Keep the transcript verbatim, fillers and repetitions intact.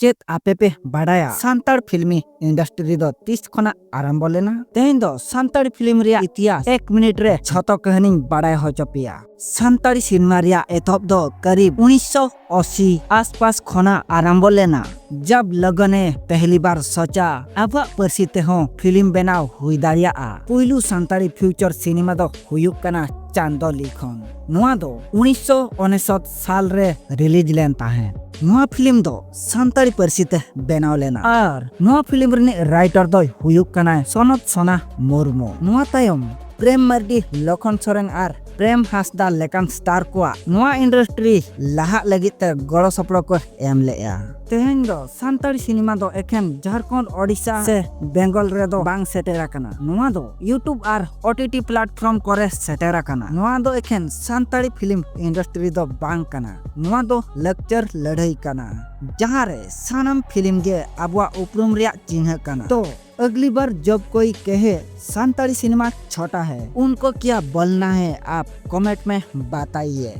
ᱪᱮᱫ ᱟᱯᱮ ᱯᱮ ᱵᱟᱰᱟᱭᱟ ᱥᱟᱱᱛᱟᱲ ᱯᱷᱤᱞᱢᱤ ᱤᱱᱰᱟᱥᱴᱨᱤ ᱫᱚ ᱛᱤᱥ ᱠᱷᱚᱱᱟᱜ ᱟᱨᱟᱢᱵᱚ ᱞᱮᱱᱟ? ᱛᱮᱦᱮᱧ ᱫᱚ ᱥᱟᱱᱛᱟᱲᱤ ᱯᱷᱤᱞᱢ ᱨᱮᱭᱟᱜ ᱤᱛᱤᱦᱟᱥ ᱮᱠ ᱢᱤᱱᱤᱴ ᱨᱮ ᱡᱷᱚᱛᱚ ᱠᱟᱹᱦᱱᱤᱧ ᱵᱟᱰᱟᱭ ᱦᱚᱪᱚ ᱯᱮᱭᱟ᱾ ᱥᱟᱱᱛᱟᱲᱤ ᱥᱤᱱᱮᱢᱟ ᱨᱮᱭᱟᱜ ᱮᱛᱚᱦᱚᱵ ᱫᱚ ᱠᱟᱨᱤᱵ ᱩᱱᱤᱥᱥᱚ ᱟᱥᱤ ᱟᱥᱯᱟᱥ ᱠᱷᱚᱱᱟᱜ ᱟᱨᱟᱢᱵᱚ ᱞᱮᱱᱟ᱾ ᱡᱟᱵ ᱞᱚᱜᱚᱱᱮ ᱯᱮᱦᱞᱤ ᱵᱟᱨ ᱥᱚᱪᱟ ᱟᱵᱚᱣᱟᱜ ᱯᱟᱹᱨᱥᱤ ᱛᱮᱦᱚᱸ ᱯᱷᱤᱞᱢ ᱵᱮᱱᱟᱣ ᱦᱩᱭ ᱫᱟᱲᱮᱭᱟᱜᱼᱟ᱾ ᱯᱩᱭᱞᱩ ᱥᱟᱱᱛᱟᱲᱤ ᱯᱷᱤᱭᱩᱪᱟᱨ ᱥᱤᱱᱮᱢᱟ ᱫᱚ ᱦᱩᱭᱩᱜ ᱠᱟᱱᱟ ᱪᱟᱸᱫᱚ ᱞᱤᱠᱷᱚᱱ᱾ ᱱᱚᱣᱟ ᱫᱚ ᱩᱱᱤᱥᱥᱚ ᱩᱱᱤᱥᱚᱛ ᱥᱟᱞ ᱨᱮ ᱨᱤᱞᱤᱡᱽ ᱞᱮᱱ ᱛᱟᱦᱮᱸᱫ᱾ ᱱᱚᱣᱟ ᱯᱷᱤᱞᱢ ᱫᱚ ᱥᱟᱱᱛᱟᱲᱤ ᱯᱟᱹᱨᱥᱤ ᱛᱮ ᱵᱮᱱᱟᱣ ᱞᱮᱱᱟ ᱟᱨ ᱱᱚᱣᱟ ᱯᱷᱤᱞᱢ ᱨᱤᱱᱤᱡ ᱨᱟᱭᱴᱟᱨ ᱫᱚᱭ ᱦᱩᱭᱩᱜ ᱠᱟᱱᱟᱭ ᱥᱚᱱᱚᱛ ᱥᱳᱱᱟ ᱢᱩᱨᱢᱩ᱾ ᱱᱚᱣᱟ ᱛᱟᱭᱚᱢ ᱯᱨᱮᱢ ᱢᱟᱨᱰᱤ, ᱞᱚᱠᱷᱚᱱ ᱥᱚᱨᱮᱱ ᱟᱨ ᱯᱨᱮᱢ ᱦᱟᱸᱥᱫᱟ ᱞᱮᱠᱟᱱ ᱥᱴᱟᱨ ᱠᱚᱣᱟᱜ ᱱᱚᱣᱟ ᱤᱱᱰᱟᱥᱴᱨᱤ ᱞᱟᱦᱟᱜ ᱞᱟᱹᱜᱤᱫ ᱛᱮ ᱜᱚᱲᱚ ᱥᱚᱯᱚᱦᱚᱫ ᱠᱚ ᱮᱢ ᱞᱮᱫᱼᱟ᱾ ᱛᱮᱦᱮᱧ ᱫᱚ ᱥᱟᱱᱛᱟᱲᱤ ᱥᱤᱱᱮᱢᱟ ᱫᱚ ᱮᱠᱷᱮᱱ ᱡᱷᱟᱲᱠᱷᱚᱸᱰ, ᱳᱰᱤᱥᱟ ᱥᱮ ᱵᱮᱝᱜᱚᱞ ᱨᱮᱫᱚ ᱵᱟᱝ ᱥᱮᱴᱮᱨ ᱟᱠᱟᱱᱟ᱾ ᱱᱚᱣᱟ ᱫᱚ YouTube ᱟᱨ OTT platform ᱠᱚᱨᱮ ᱥᱮᱴᱮᱨ ᱟᱠᱟᱱᱟ᱾ ᱱᱚᱣᱟ ᱫᱚ ᱮᱠᱷᱮᱱ ᱥᱟᱱᱛᱟᱲᱤ ᱯᱷᱤᱞᱢ ᱤᱱᱰᱟᱥᱴᱨᱤ ᱫᱚ ᱵᱟᱝ ᱠᱟᱱᱟ᱾ ᱱᱚᱣᱟ ᱫᱚ ᱞᱟᱠᱪᱟᱨ ᱞᱟᱹᱲᱦᱟᱹᱭ ᱠᱟᱱᱟ, ᱡᱟᱦᱟᱸ ᱨᱮ ᱥᱟᱱᱟᱢ ᱯᱷᱤᱞᱢ ᱜᱮ ᱟᱵᱚᱣᱟᱜ ᱩᱯᱨᱩᱢ ᱨᱮᱭᱟᱜ ᱪᱤᱱᱦᱟᱹ ᱠᱟᱱᱟ᱾ ᱛᱚ ᱟᱜᱽᱞᱤ ᱵᱟᱨ ᱡᱚᱵ ᱠᱳᱭ ᱠᱮᱦᱮ ᱥᱟᱱᱛᱟᱲᱤ ᱥᱤᱱᱮᱢᱟ ᱪᱷᱳᱴᱟ ᱦᱮ, ᱩᱱᱠᱳ ᱠᱭᱟ ᱵᱚᱞᱱᱟ ᱦᱮ ᱟᱯ ᱠᱚᱢᱮᱱᱴ ᱢᱮ ᱵᱟᱛᱟᱭᱤᱭᱮ᱾